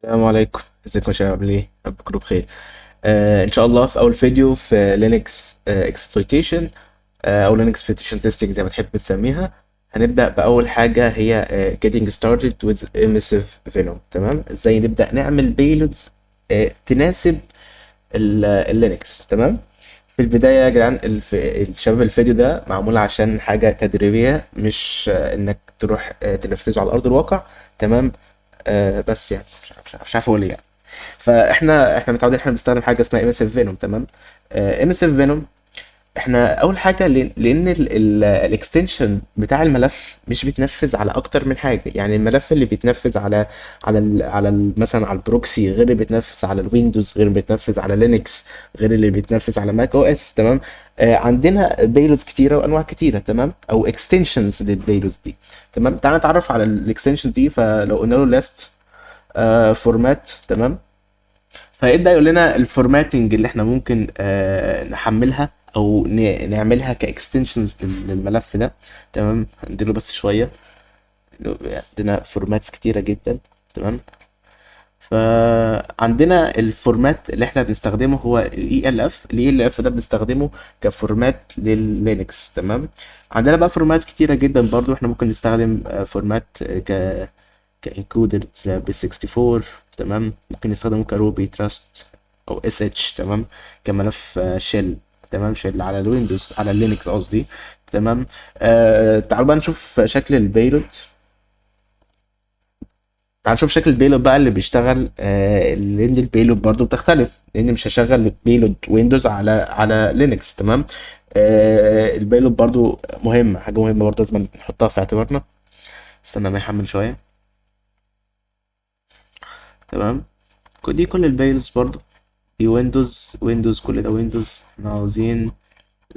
السلام عليكم، ازيكم يا شباب؟ عاملين ايه؟ رب تكونوا بخير. ان شاء الله في اول فيديو في Linux exploitation، او Linux exploitation testing زي ما تحب تسميها. هنبدا باول حاجة هي getting started with msfvenom. تمام، ازاي نبدا نعمل payloads تناسب ال Linux. تمام، في البداية يا جدعان الشباب الفيديو ده معمول عشان حاجة تدريبية، مش انك تروح تنفذه على ارض الواقع. تمام، بس يعني مش عارف اقول ايه يعني. فاحنا متعودين احنا بنستخدم حاجة اسمها msfvenom. تمام، msfvenom احنا اول حاجة لان ال extension بتاع الملف مش بيتنفذ على اكتر من حاجة. يعني الملف اللي بيتنفذ على مثلا على ال proxy غير اللي بيتنفذ على ال Windows، غير اللي بيتنفذ على Linux، غير اللي بيتنفذ على Mac OS. تمام، عندنا payloads كتيرة وانواع كتيرة، تمام، او extensions لل payloads دي. تمام، تعال نتعرف على ال extension دي. فلو قلنا له list format، تمام، فيبدأ يقول لنا ال formatting اللي احنا ممكن نحملها او نعملها ك extensions للملف ده. تمام، هنديله بس شوية، عندنا formats كتيرة جدا. تمام، فعندنا ال format اللي احنا بنستخدمه هو ال ELF. ال ELF ده بنستخدمه ك format لل Linux. تمام، عندنا بقى formats كتيرة جدا برضو، احنا ممكن نستخدم format ك encoded ب 64. تمام، ممكن نستخدمه ك Ruby Rust او SH. تمام، كملف shell. تمام، shell على ال Windows، على ال Linux قصدي. تمام، تعالوا بقى نشوف شكل ال payload. تعال نشوف شكل ال payload بقى اللي بيشتغل، لان ال payload برضو بتختلف، لان مش هشغل payload Windows على Linux. تمام، ال payload برضو مهمة، حاجة مهمة برضو لازم نحطها في اعتبارنا. استنى ما يحمل شوية. تمام، دي كل ال payloads برضو، دي Windows، Windows، كل ده Windows. احنا عاوزين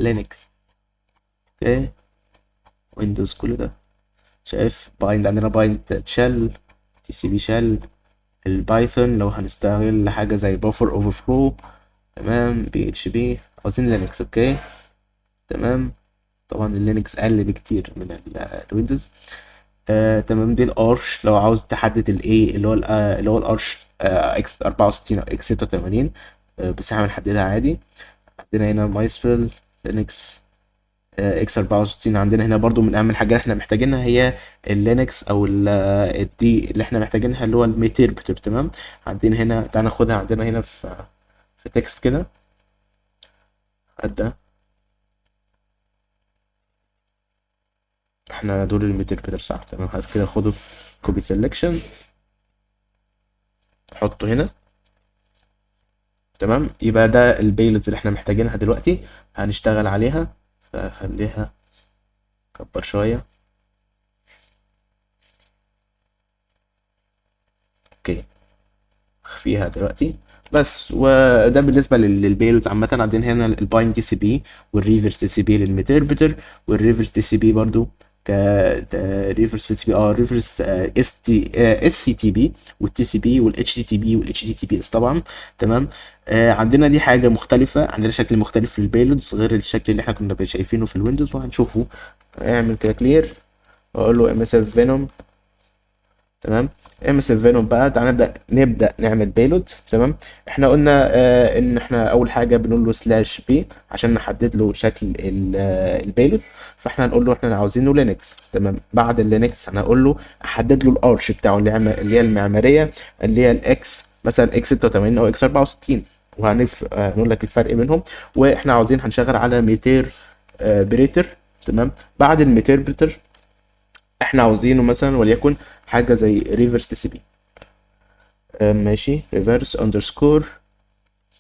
Linux. okay، Windows كل ده. شايف bind، عندنا bind shell، TCP shell، ال Python لو هنستغل حاجة زي buffer overflow. تمام، PHP، عاوزين Linux. okay، تمام، طبعا ال Linux اقل بكتير من ال Windows. تمام، دي ال arch لو عاوز تحدد الايه اللي هو اللي هو ال arch، x 64 او x 86، بس احنا بنحددها عادي. عندنا هنا MySQL Linux، x 64. عندنا هنا برضو من اهم الحاجات اللي احنا محتاجينها هي ال Linux او ال دي اللي احنا محتاجينها اللي هو ال Meterpreter. تمام، عندنا هنا تعال ناخدها، عندنا هنا في text كده، ده احنا دول ال Meterpreter صح. تمام، هات كده خده copy selection حطه هنا. تمام، يبقى ده ال payloads اللي احنا محتاجينها دلوقتي، هنشتغل عليها. فخليها كبر شوية. okay، اخفيها دلوقتي بس. وده بالنسبة لل payloads عامة. عندنا هنا الباين تي سي بي والريفرس تي سي بي للميتربتر، والريفرس تي سي بي برضو ك ريفرس تي سي بي، ريفرس اس تي، اس سي تي بي، والتي سي بي والاتش تي تي بي والاتش تي تي بي اس طبعا. تمام، عندنا دي حاجة مختلفة، عندنا شكل مختلف لل payloads غير الشكل اللي احنا كنا شايفينه في ال Windows وهنشوفه. اعمل كده clear واقول له msfvenom. تمام، msfvenom بقى تعالى نبدا نعمل payload. تمام، احنا قلنا ان احنا اول حاجة بنقول له slash p عشان نحدد له شكل ال payload، فاحنا هنقول له احنا عاوزينه Linux. تمام، بعد ال Linux هنقول له احدد له ال arch بتاعه اللي هي المعمارية اللي هي ال x مثلا x 86 او x 64، هنقول لك الفرق بينهم. واحنا عاوزين هنشغل على Meterpreter. تمام، بعد ال Meterpreter احنا عاوزينه مثلا وليكن حاجة زي reverse TCP. ماشي، reverse underscore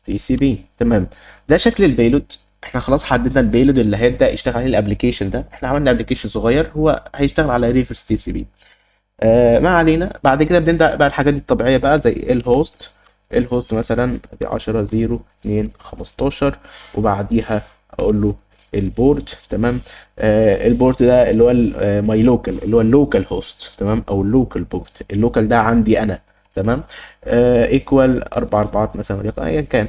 TCP. تمام، ده شكل ال payload. احنا خلاص حددنا ال payload اللي هيبدا يشتغل عليه ال application ده. احنا عملنا application صغير هو هيشتغل على reverse TCP. ما علينا. بعد كده بنبدا بقى الحاجات دي الطبيعية بقى زي ال host. ال host مثلا ب 10 0 2 15، وبعديها اقول له ال port. تمام، ال port ده اللي هو my local، اللي هو ال local host. تمام، او ال local port، ال local ده عندي انا. تمام، equal 4 4 مثلا وليكن ايا كان.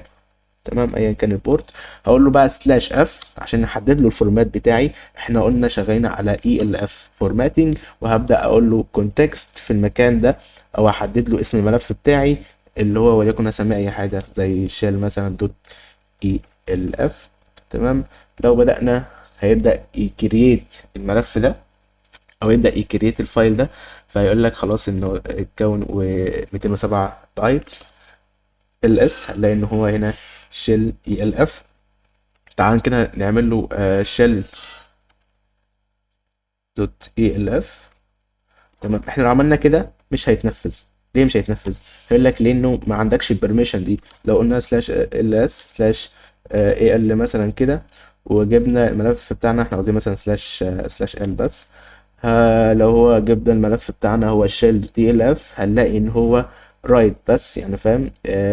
تمام، ايا كان ال port. هقول له بقى slash f عشان نحدد له ال format بتاعي، احنا قلنا شغالين على ELF formatting، وهبدا اقول له context في المكان ده، او احدد له اسم الملف بتاعي اللي هو وليكن هسميه اي حاجة زي shell مثلا dot ELF. تمام، لو بدانا هيبدا ي create الملف ده او يبدا ي create ال file ده، فيقول لك خلاص انه اتكون و 207 byte ls، هنلاقي ان هو هنا shell ELF. تعال كده نعمل له shell dot ELF. تمام، احنا لو عملنا كده مش هيتنفذ. ليه مش هيتنفذ؟ هيقول لك لانه ما عندكش ال permission دي. لو قلنا slash ls slash al مثلا كده، وجبنا الملف بتاعنا احنا عاوزين مثلا slash l بس، ها لو هو جبنا الملف بتاعنا هو shell dot ELF، هنلاقي ان هو write بس، يعني فاهم،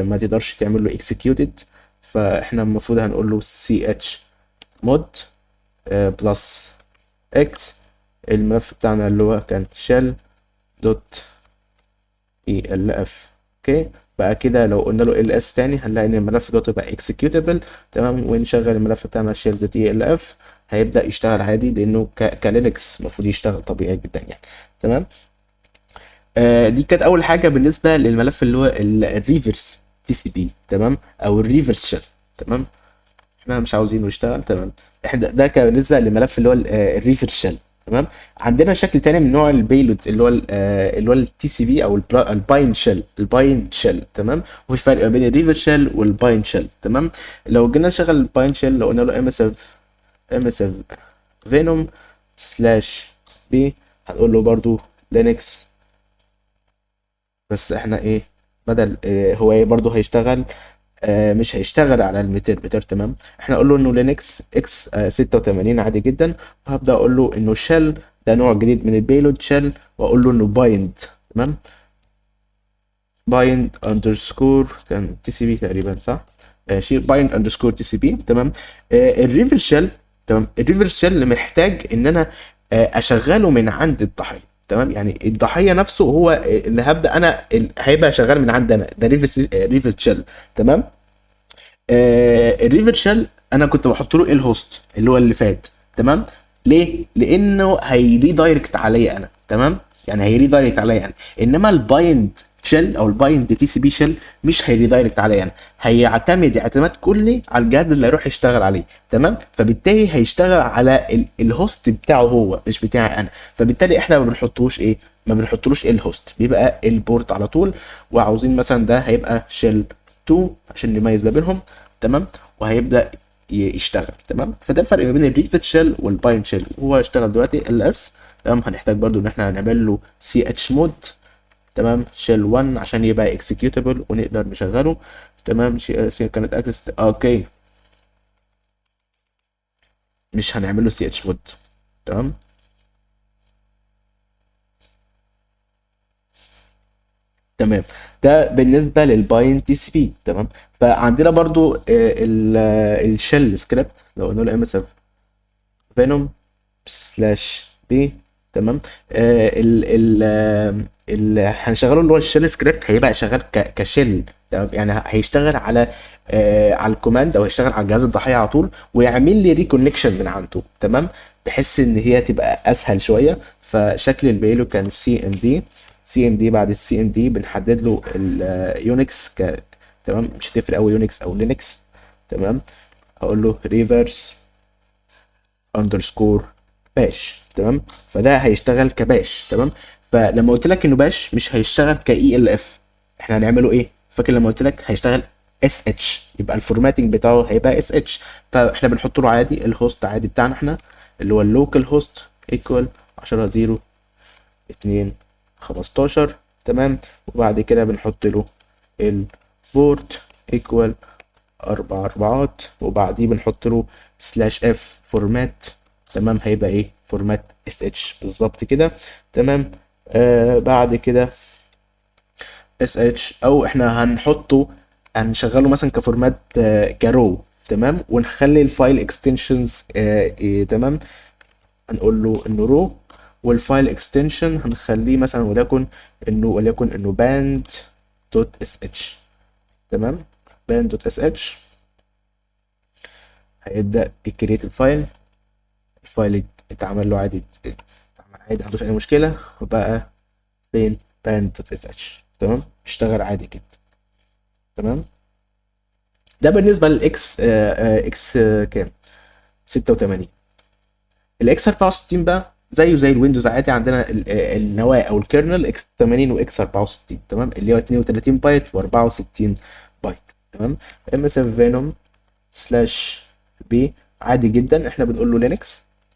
ما تقدرش تعمل له executed. فاحنا المفروض هنقول له chmod plus x الملف بتاعنا اللي هو كان shell dot ELF. okay، بقى كده لو قلنا له ls تاني هنلاقي ان الملف دوت بقى executable. تمام، ونشغل الملف بتاعنا shell dot ELF، هيبدأ يشتغل عادي لانه ك Linux المفروض يشتغل طبيعي جدا يعني. تمام، دي كانت اول حاجة بالنسبة للملف اللي هو ال reverse TCP. تمام، او ال reverse shell. تمام، احنا مش عاوزينه يشتغل. تمام، احنا ده كان بالنسبة للملف اللي هو ال reverse shell. تمام، عندنا شكل تاني من نوع ال payload اللي هو اللي هو ال TCP او ال bind shell، ال bind shell. تمام، وفي فرق ما بين ال reverse shell وال bind shell. تمام، لو جينا نشغل ال bind shell، لو قلنا له msfvenom slash p، هنقول له برضو Linux، بس احنا ايه بدل إيه هو ايه برضو هيشتغل، مش هيشتغل على ال Meterpreter. تمام، احنا نقول له انه Linux x 86 عادي جدا، وهبدا اقول له انه shell ده نوع جديد من ال payload shell، واقول له انه bind. تمام، bind underscore كان TCP تقريبا صح، bind underscore TCP. تمام، ال reverse shell. تمام، ال reverse shell محتاج ان انا اشغله من عند الضحية. تمام، يعني الضحية نفسه هو اللي هبدا انا هيبقى شغال من عند انا، ده reverse shell. تمام، ال reverse shell انا كنت بحط له ال host اللي هو اللي فات. تمام، ليه؟ لانه هي redirect عليا انا. تمام، يعني هي redirect عليا انا، انما ال bind shell او ال bind TCP shell مش هي redirect عليا انا، هيعتمد اعتماد كلي على الجهاز اللي هيروح يشتغل عليه. تمام، فبالتالي هيشتغل على ال host بتاعه هو مش بتاعي انا، فبالتالي احنا ما بنحطوش ايه، ما بنحطلوش ال host، بيبقى ال port على طول. وعاوزين مثلا ده هيبقى shell 2 عشان نميز ما بينهم. تمام، وهيبدا يشتغل. تمام، فده الفرق ما بين ال reverse shell وال bind shell. وهو اشتغل دلوقتي ls. تمام، هنحتاج برضو ان احنا هنعمل له chmod. تمام، shell 1 عشان يبقى executable ونقدر نشغله. تمام، كانت access. okay، مش هنعمل له chmod. تمام، تمام، ده بالنسبة لل bind TCP. تمام، فعندنا برضو ال shell script، لو قلنا له msfvenom slash p. تمام، ال ال ال هنشغله اللي هو ال shell script، هيبقى شغال ك shell. تمام، يعني هيشتغل على ال command، او هيشتغل على جهاز الضحية على طول، ويعمل لي reconnection من عنده. تمام، بحيث ان هي تبقى اسهل شوية. فشكل ال payload كان سي ام دي، سي ام دي بعد السي ام دي بنحدد له ال Unix تمام، مش هتفرق قوي Unix او Linux. تمام، هقول له reverse underscore bash. تمام، فده هيشتغل ك bash. تمام، فلما قلت لك انه bash مش هيشتغل ك ELF، احنا هنعمله ايه؟ فاكر لما قلت لك هيشتغل SH، يبقى ال formatting بتاعه هيبقى SH. فاحنا بنحط له عادي ال host عادي بتاعنا احنا اللي هو ال localhost equal 10 0 2 15. تمام، وبعد كده بنحط له ال port equal 4 4، وبعديه بنحط له slash f format. تمام، هيبقى ايه؟ format SH بالظبط كده. تمام، بعد كده SH، او احنا هنحطه هنشغله مثلا ك format ك raw. تمام، ونخلي ال file extensions تمام، هنقول له انه raw، وال file extension هنخليه مثلا وليكن انه bind dot SH. تمام، bind dot SH. هيبدا ي create ال file. ال file اتعمل له عادي، اتعمل عادي، ما عندوش اي مشكلة. وبقى فين bind.sh. تمام، اشتغل عادي جدا. تمام، ده بالنسبة لل x x كام؟ 86. ال x 64 بقى زيه زي ال Windows عادي، عندنا النواة او ال kernel x 80 و x 64. تمام، اللي هو 32 byte و64 بايت. تمام، msfvenom slash p عادي جدا، احنا بنقول له Linux.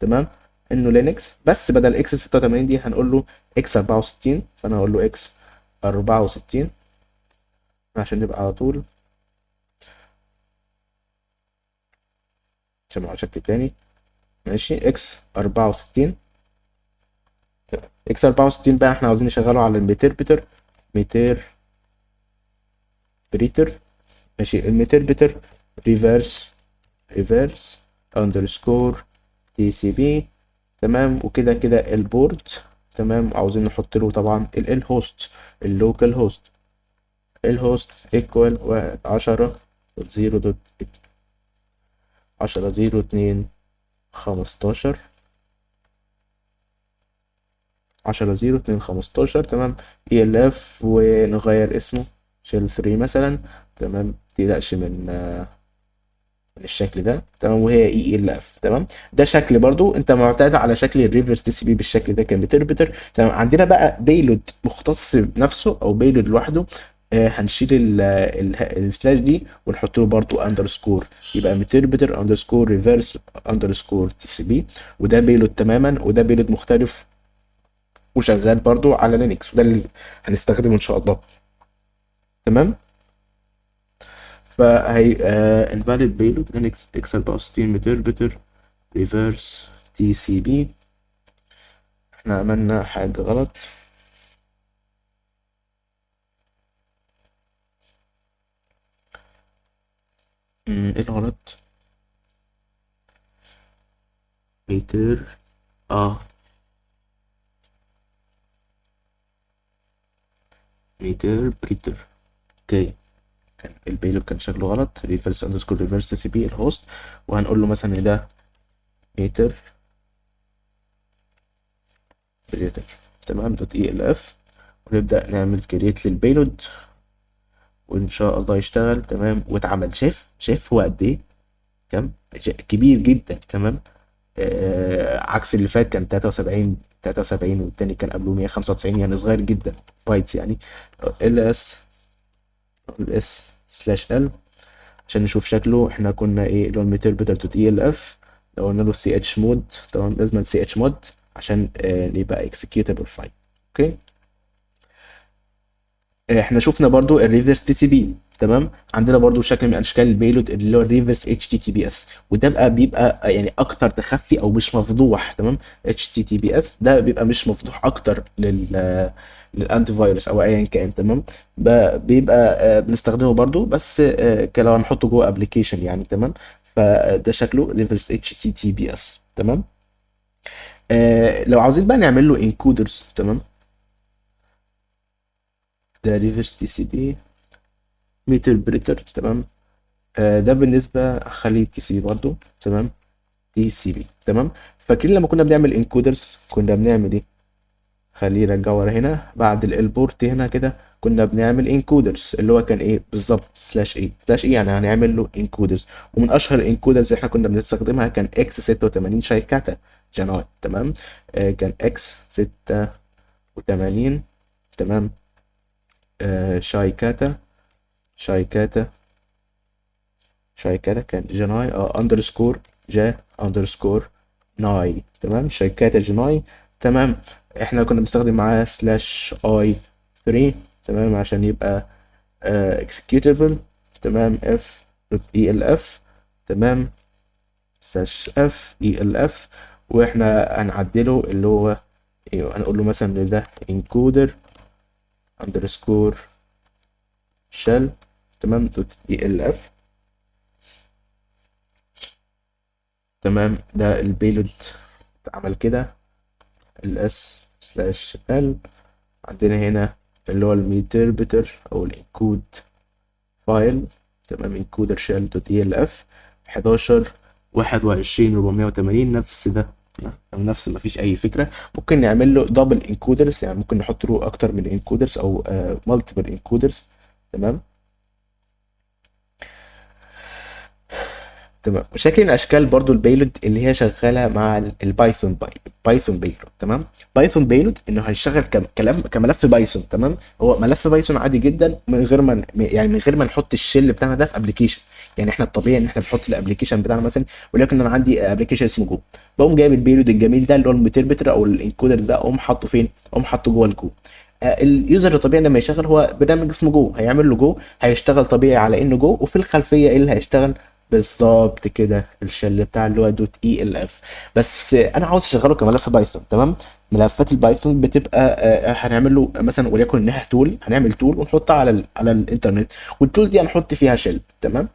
تمام، انه Linux، بس بدل x 86 دي هنقول له x 64، فانا هقول له x 64 عشان نبقى على طول، عشان ما اقعدش اكتب تاني. ماشي، x 64. تمام، x 64 بقى احنا عاوزين نشغله على ال meterpreter، meterpreter. ماشي، ال meterpreter reverse، reverse underscore TCP. تمام، وكده كده ال port. تمام، عاوزين نحط له طبعا ال host، ال local host، ال host equal 10 zero dot 10 zero 2 15، 10 0 2 15. تمام، ELF، ونغير اسمه shell 3 مثلا. تمام، متقلقش من الشكل ده. تمام، وهي ELF. تمام، ده شكل برضو انت معتاد على شكل ال reverse TCP بالشكل ده ك meterpreter. تمام، عندنا بقى payload مختص بنفسه او payload لوحده. هنشيل ال slash دي ونحط له برضو underscore، يبقى meterpreter underscore reverse underscore TCP. وده payload تماما، وده payload مختلف وشغال برضو على Linux، وده اللي هنستخدمه ان شاء الله. تمام، فهي invalid payload Linux x64 meterpreter reverse TCP. احنا عملنا حاجة غلط. ايه الغلط؟ meter meterpreter. okay، كان ال payload كان شكله غلط. reverse underscore reverse TCP ال host، وهنقول له مثلا ان ده meterpreter. تمام، dot ELF، ونبدا نعمل create لل payload وان شاء الله يشتغل. تمام، واتعمل. شايف هو قد ايه؟ كام؟ كبير جدا. تمام، عكس اللي فات كان 73، والتاني كان قبله 195، يعني صغير جدا bytes يعني. ls ls slash l عشان نشوف شكله. احنا كنا ايه اللي هو ال meterpreter dot ELF، لو قلنا له chmod. تمام، لازم chmod عشان يبقى executable file. okay، احنا شفنا برضو ال reverse TCP. تمام، عندنا برضو شكل من اشكال ال payload اللي هو ال reverse HTTPS، وده بقى بيبقى يعني اكتر تخفي او مش مفضوح. تمام، HTTPS ده بيبقى مش مفضوح اكتر لل antivirus او ايا كان. تمام، بيبقى بنستخدمه برضو بس لو هنحطه جوه application يعني. تمام، فده شكله ريفرس اتش تي تي بي اس. تمام، لو عاوزين بقى نعمل له encoders. تمام، ده reverse TCP meterpreter. تمام، ده بالنسبة خليه TCP برضو. تمام، TCP. تمام، فاكرين لما كنا بنعمل encoders كنا بنعمل ايه؟ خليه يرجع ورا هنا بعد ال port هنا كده، كنا بنعمل encoders اللي هو كان ايه بالظبط؟ slash a، slash a يعني هنعمل له encoders. ومن اشهر ال encoders احنا كنا بنستخدمها كان x 86 شايكاتا جناي. تمام، كان x 86. تمام، شايكاتا، شايكاتا، شايكاتا كان جناي، underscore جا underscore ناي. تمام، شايكاتا جناي. تمام، احنا كنا بنستخدم معاه slash i 3. تمام، عشان يبقى executable. تمام، f dot elf. تمام، slash f elf، واحنا هنعدله اللي هو ايه؟ هنقول له مثلا ان ده encoder underscore shell. تمام، dot elf. تمام، ده ال payload اتعمل كده ls slash l. عندنا هنا اللي هو ال meterpreter او ال encode file. تمام، encoder shell dot elf 11 21480، نفس ده، نفس، ما فيش اي فكرة. ممكن نعمل له double encoders، يعني ممكن نحط له اكتر من encoders او multiple encoders. تمام تمام. شكل من اشكال برضو ال payload اللي هي شغالة مع ال Python Python payload. تمام، Python payload انه هيشتغل كلام كملف Python. تمام، هو ملف Python عادي جدا من غير ما يعني من غير ما نحط ال shell بتاعنا ده في application. يعني احنا الطبيعي ان احنا بنحط ال application بتاعنا مثلا، ولكن انا عندي application اسمه Go، بقوم جايب ال payload الجميل ده اللي هو ال Meterpreter او ال encoder ده، اقوم حاطه فين؟ اقوم حاطه جوه ال Go. ال user الطبيعي لما يشغل هو برنامج اسمه Go، هيعمل له Go، هيشتغل طبيعي على انه Go، وفي الخلفية ايه اللي هيشتغل؟ بالظبط كده ال shell بتاع اللي هو dot ELF. بس انا عاوز اشغله كملف Python. تمام، ملفات ال Python بتبقى هنعمل له مثلا وليكن انها tool، هنعمل tool ونحطها على على الانترنت، وال tool دي هنحط فيها shell. تمام،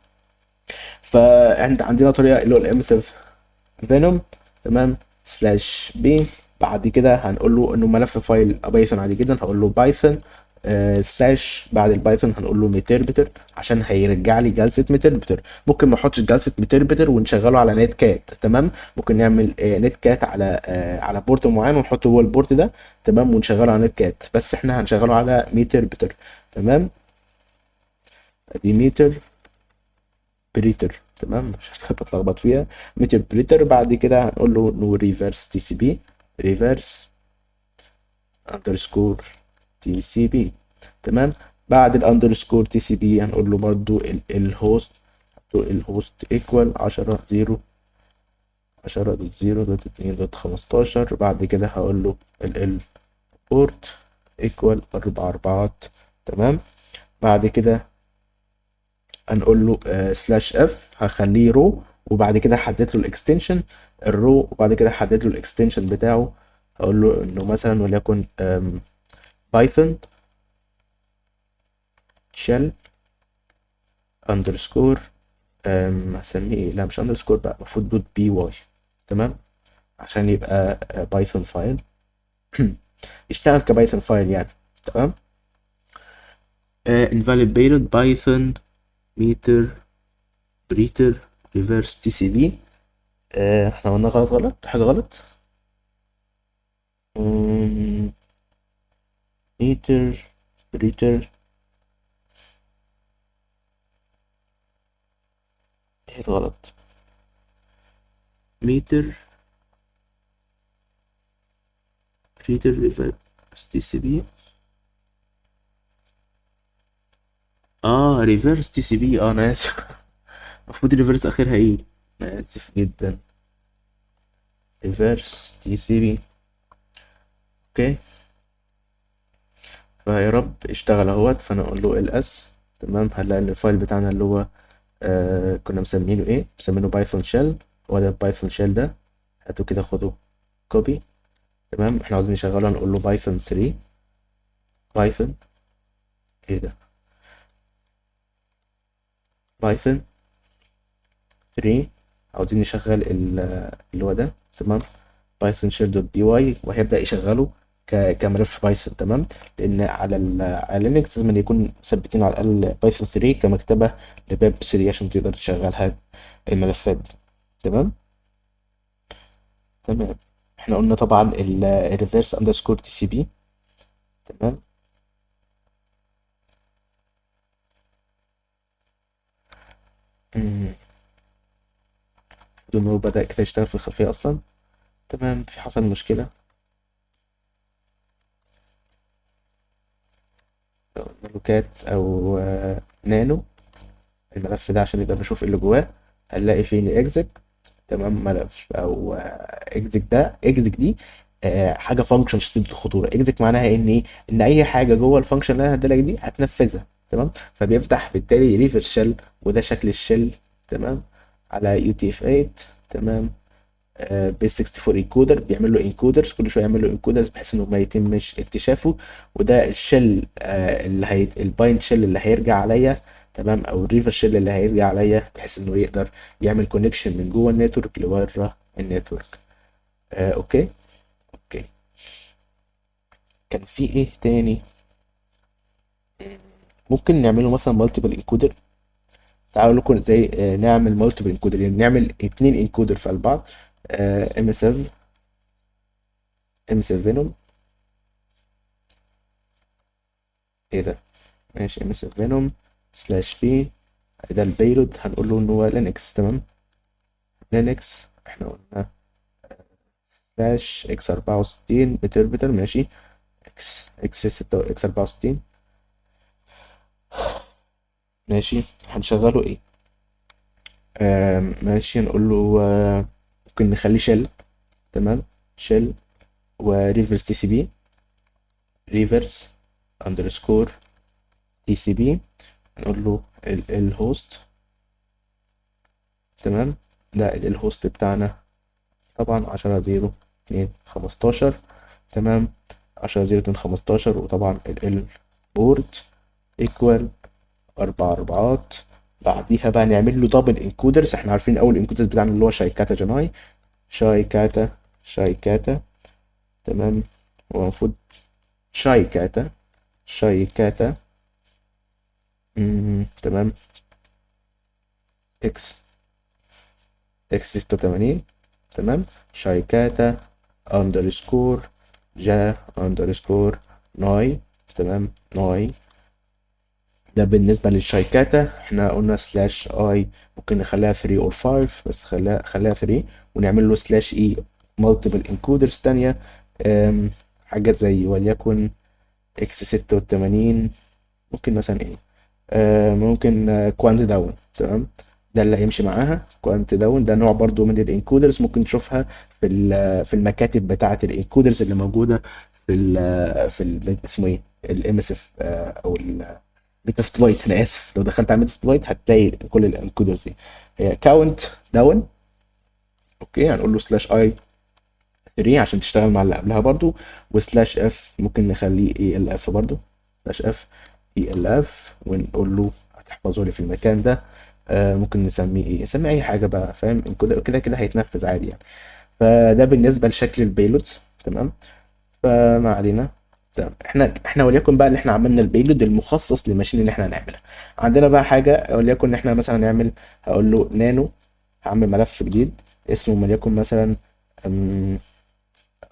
فعند عندنا طريقه اللي هو ال msfvenom، تمام، slash p. بعد كده هنقول له انه ملف file Python عادي جدا، هقول له Python slash، بعد ال Python هنقول له Meterpreter عشان هيرجع لي جلسه Meterpreter. ممكن ما احطش جلسه Meterpreter ونشغله على netcat. تمام، ممكن نعمل netcat على على port معين ونحطه جوه ال port ده. تمام، ونشغله على netcat، بس احنا هنشغله على Meterpreter. تمام، ادي Meterpreter. تمام، مش بتلخبط فيها، Meterpreter. بعد كده هنقول له no reverse TCP، reverse underscore TCP. تمام، بعد ال underscore TCP هنقول له برضو ال host، ال host equal 10 0 10 dot 0 dot 2 dot 15. بعد كده هقول له ال port equal 4 4. تمام، بعد كده هنقول له slash f، هخليه raw، وبعد كده حددت له ال extension ال raw، وبعد كده حددت له ال extension بتاعه، هقول له انه مثلا وليكن Python shell underscore، هسميه ايه؟ لا مش underscore بقى، المفروض dot py. تمام، عشان يبقى Python file يشتغل ك Python file يعني. تمام، invalid payload python meterpreter reverse tcp. احنا قلنا غلط، غلط حاجة غلط. Meterpreter ايه غلط؟ meterpreter reverse TCP. Reverse TCP. انا اسف، المفروض reverse اخرها ايه؟ انا اسف جدا، reverse TCP. okay، فيا رب اشتغل اهوت. فانا اقول له ls. تمام، هنلاقي ان ال file بتاعنا اللي هو كنا مسمينه ايه؟ مسمينه Python shell، هو ده ال Python shell ده، هاتوا كده خدوا copy. تمام، احنا عاوزين نشغله، هنقول له Python 3 Python ايه ده؟ Python 3، عاوزين نشغل اللي هو ده. تمام، Python shell dot py، وهيبدأ يشغله كملف Python. تمام، لان على على Linux لازم يكون مثبتين على الاقل Python 3 كمكتبه ل pip 3 عشان تقدر تشغلها الملفات دي. تمام تمام، احنا قلنا طبعا ال reverse underscore TCP. تمام، المفروض ان هو بدأ كده يشتغل في الخلفية أصلا. تمام، في حصل مشكلة، لو قلنا له cat أو نانو الملف ده عشان نقدر نشوف ايه اللي جواه، هنلاقي فين exec. تمام، ملف او exec ده، exec دي حاجة function شديدة الخطورة. exec معناها ان ايه؟ ان اي حاجة جوه ال function اللي انا هديلك دي هتنفذها. تمام، فبيفتح بالتالي reverse shell، وده شكل ال shell. تمام، على UTF 8. تمام، base 64 encoder، بيعمل له encoders كل شوية، يعمل له encoders بحيث انه ما يتمش اكتشافه. وده ال shell، اللي هي ال bind shell اللي هيرجع عليا. تمام، او ال reverse shell اللي هيرجع عليا بحيث انه يقدر يعمل connection من جوه ال network لبره ال network. Okay okay، كان في ايه تاني ممكن نعمله؟ مثلا multiple encoder. تعالوا لكم ازاي نعمل multiple encoder، يعني نعمل اتنين encoder في قلب بعض. ام اس اف، ام اس اف فينوم، ايه ده؟ ماشي، msfvenom slash p، ده ال payload هنقول له ان هو Linux. تمام، Linux احنا قلنا slash x 64 meterpreter، ماشي، اكس اكس 6 اكس 64، ماشي. هنشغله ايه؟ ماشي، نقول له ممكن نخليه shell. تمام، shell و reverse TCP، reverse underscore TCP، نقول له ال host. تمام، ده ال host بتاعنا طبعا 10 0 2 15. تمام، 10 0 2 15، وطبعا ال port equal 4 4. بعديها بقى نعمل له double encoders. احنا عارفين اول encoders بتاعنا اللي هو شايكاتا جناي، شايكاتا شايكاتا. تمام، هو المفروض شايكاتا شايكاتا. تمام، اكس اكس 86. تمام، شايكاتا underscore جا underscore ناي. تمام، ناي ده بالنسبة للشايكاتا. احنا قلنا slash i ممكن نخليها 3 or 5، بس خليها 3، ونعمل له slash e multiple encoders تانية. حاجات زي وليكن x 86، ممكن مثلا ايه، ممكن count down. تمام، ده اللي هيمشي معاها count down. ده نوع برضو من ال encoders، ممكن تشوفها في المكاتب بتاعه ال encoders اللي موجودة في ال اسمه ايه، ال MSF او ال Metasploit. انا اسف، لو دخلت على Metasploit هتلاقي كل ال encoders دي هي count down. okay، هنقول له slash i 3 عشان تشتغل مع اللي قبلها برضو، و slash f ممكن نخليه elf برضو، slash f elf، ونقول له هتحفظه لي في المكان ده. ممكن نسميه ايه، نسميه اي حاجة بقى، فاهم؟ encoder كده كده هيتنفذ عادي يعني. فده بالنسبة لشكل ال payloads. تمام، فما علينا. تمام، احنا وليكن بقى اللي احنا عملنا ال payload المخصص لل machine اللي احنا هنعملها. عندنا بقى حاجة وليكن احنا مثلا هنعمل، هقول له نانو، هعمل ملف جديد اسمه وليكن مثلا،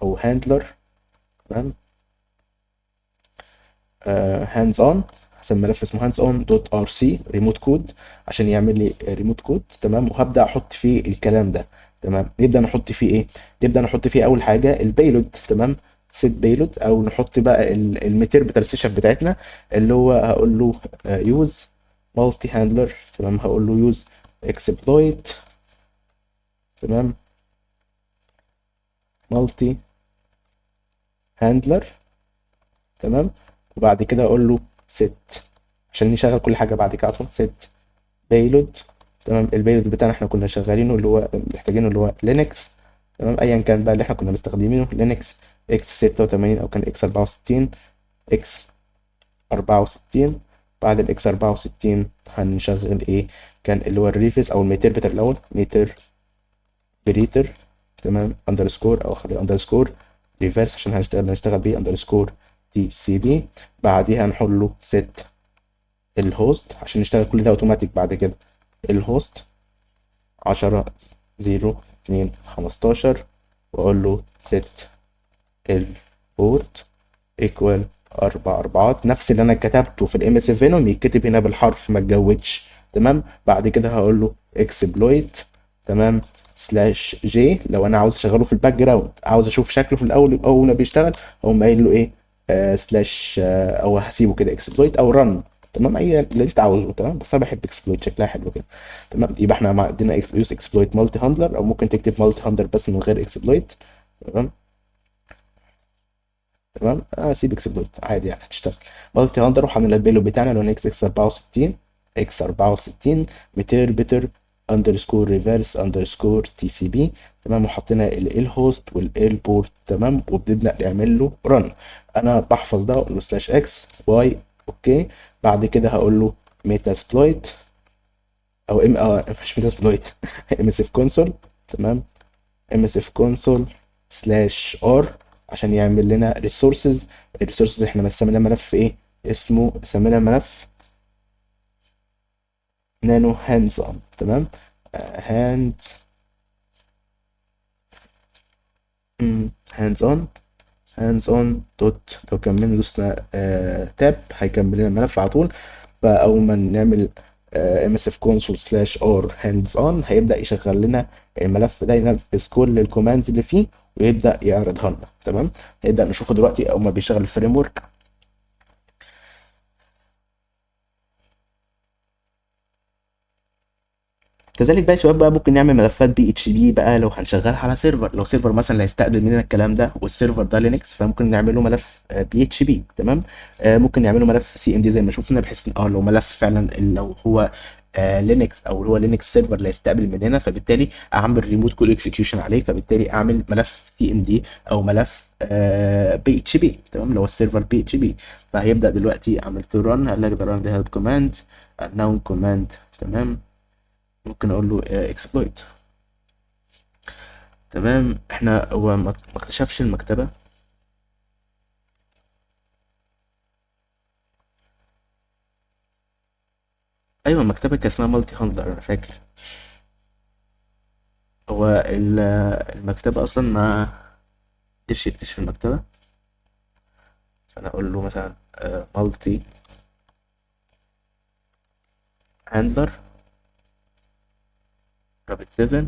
او handler. تمام، hands on، هسمي ملف اسمه hands on dot rc remote code عشان يعمل لي remote code. تمام، وهبدا احط فيه الكلام ده. تمام، نبدا نحط فيه ايه؟ نبدا نحط فيه اول حاجة ال payload. تمام، set payload، او نحط بقى ال meterpreter session بتاعتنا اللي هو هقول له use multi handler. تمام، هقول له use exploit. تمام، multi handler. تمام، وبعد كده اقول له set عشان نشغل كل حاجة بعد كده على طول، set payload. تمام، ال payload بتاعنا احنا كنا شغالينه اللي هو محتاجينه اللي هو Linux. تمام، ايا كان بقى اللي احنا كنا مستخدمينه Linux x 86 او كان x 64، x 64. بعد ال x 64 هنشغل ايه؟ كان اللي هو ال reverse او ال meterpreter الاول، meterpreter. تمام، underscore او خليه underscore reverse عشان هنشتغل بيه underscore TCP. بعديها نحط له set ال host عشان نشتغل كل ده اوتوماتيك بعد كده. ال host 10 0 2 15، واقول له set ال port equal 4 4، نفس اللي انا كتبته في ال msfvenom يتكتب هنا بالحرف ما تجودش. تمام، بعد كده هقول له exploit. تمام، slash j لو انا عاوز اشغله في ال background، عاوز اشوف شكله في الاول اول ما بيشتغل، اقوم قايل له ايه، slash او هسيبه كده exploit او run. تمام، اي اللي انت عاوزه. تمام، بس انا بحب exploit شكلها حلو كده. تمام، يبقى احنا عندنا use exploit multi handler، او ممكن تكتب multi handler بس من غير exploit. تمام، تمام، سيب exploit عادي يعني هتشتغل multi handler. وهنعمل ال payload بتاعنا اللي هو اكس اكس 64 x 64 meterpreter underscore reverse underscore TCP. تمام، وحطينا ال host وال port. تمام، وبنبدا نعمل له run. انا بحفظ ده اقول له slash x y okay. بعد كده هقول له Metasploit او ام مش Metasploit، msf console. تمام، msf console slash r عشان يعمل لنا resources. ال resources احنا سميناه ملف ايه اسمه؟ سمينا ملف nano hands on. تمام، hand hands on hands on dot. لو كملنا دوسنا tab هيكمل لنا الملف على طول. فاول ما نعمل msf console slash r hands on هيبدا يشغل لنا الملف ده، ينفذ كل ال commands اللي فيه ويبدا يعرضها لنا. تمام، هنبدا نشوفه دلوقتي اول ما بيشغل ال framework. كذلك بقى يا شباب بقى ممكن نعمل ملفات PHP بقى لو هنشغلها على server، لو server مثلا هيستقبل مننا الكلام ده وال server ده Linux، فممكن نعمله ملف PHP. تمام، ممكن نعمله ملف CMD زي ما شفنا، بحيث ان لو ملف فعلا لو هو Linux او هو Linux server اللي هيستقبل مننا، فبالتالي اعمل remote code execution عليه، فبالتالي اعمل ملف CMD او ملف PHP. تمام، لو ال server PHP. فهيبدا دلوقتي عملت run، قال لك ده run ده help command unknown command. تمام، ممكن اقول له exploit. تمام، احنا هو ما اكتشفش المكتبة. ايوه المكتبة كان اسمها multi handler، انا فاكر. هو المكتبة اصلا ما قدرش يكتشف المكتبة، فانا اقول له مثلا multi handler Rapid 7.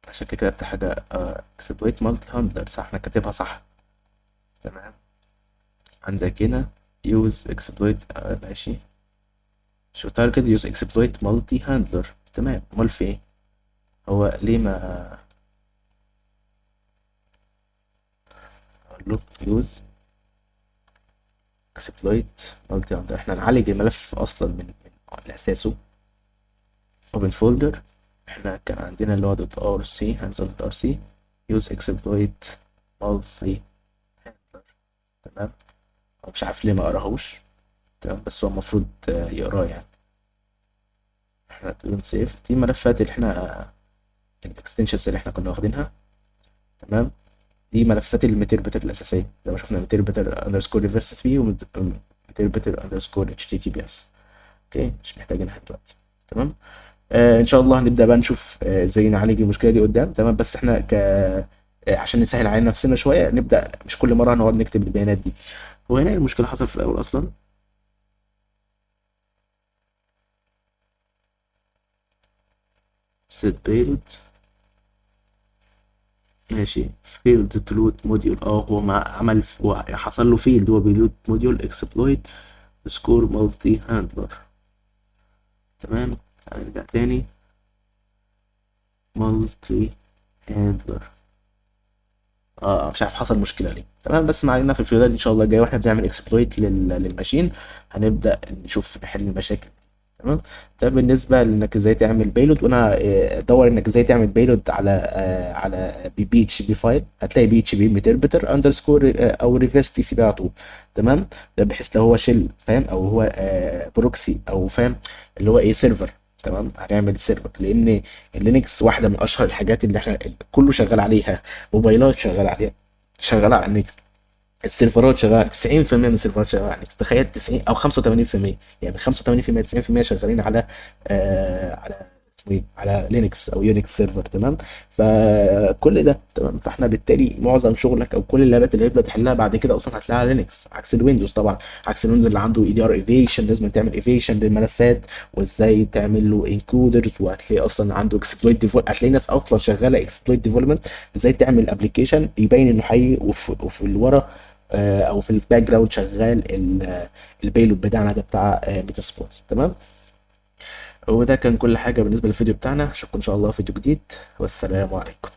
عشان كده كتبت حاجة exploit multi handler، صح؟ احنا كاتبها صح. تمام، عندك هنا use exploit، ماشي، show target use exploit multi handler. تمام، امال في ايه؟ هو ليه ما اقول له use exploit multi handler؟ احنا نعالج الملف اصلا من اساسه. open folder، احنا كان عندنا اللي هو dot rc hands dot rc use exploit multi handler. تمام، هو مش عارف ليه ما قراهوش. تمام، بس هو المفروض يقراه يعني. احنا don't save دي ملفات اللي احنا ال extensions اللي احنا كنا واخدينها. تمام، دي ملفات ال Meterpreter الاساسيه زي ما شفنا Meterpreter underscore reverse TCP و Meterpreter underscore HTTPS. okay، مش محتاجينها دلوقتي. تمام، ان شاء الله هنبدا بقى نشوف ازاي نعالج المشكلة دي قدام. تمام، بس احنا عشان نسهل على نفسنا شوية نبدا مش كل مرة هنقعد نكتب البيانات دي. هو هنا المشكلة حصلت في الاول اصلا. set payload، ماشي، failed to load module. هو ما عمل، هو حصل له failed، هو بي load module exploit score multi handler. تمام، هنرجع تاني multi handler. مش عارف حصل مشكلة ليه. تمام، بس ما علينا، في الفيديوهات دي ان شاء الله الجاية واحنا بنعمل exploit لل machine هنبدا نشوف نحل المشاكل. تمام، ده بالنسبة لانك ازاي تعمل payload. وانا دور انك ازاي تعمل payload على PHP file، هتلاقي PHP Meterpreter underscore او reverse TCP على طول. تمام، ده بحيث لو هو shell فاهم، او هو proxy او فاهم اللي هو ايه server. تمام، هنعمل server لان ال Linux واحدة من اشهر الحاجات اللي احنا كله شغال عليها، موبايلات شغال عليها، شغال على Linux، السيرفرات شغالة 90% من السيرفرات شغالة على Linux. تخيل 90 او 85%، يعني 85% 90% شغالين على على اسمه ايه، على Linux او Unix server. تمام، فكل ده تمام، فاحنا بالتالي معظم شغلك او كل اللابات اللي هيبدا تحلها بعد كده اصلا هتلاقيها على Linux، عكس ال Windows طبعا، عكس ال Windows اللي عنده EDR evasion، لازم تعمل evasion للملفات وازاي تعمل له encoders، وهتلاقي اصلا عنده exploit develop، هتلاقي ناس اصلا شغالة exploit development، ازاي تعمل application يبين انه حقيقي وفي الورا او في ال background شغال ال payload بتاعنا ده بتاع Metasploit. تمام، وده كان كل حاجة بالنسبة للفيديو بتاعنا. اشوفكم ان شاء الله في فيديو جديد، والسلام عليكم.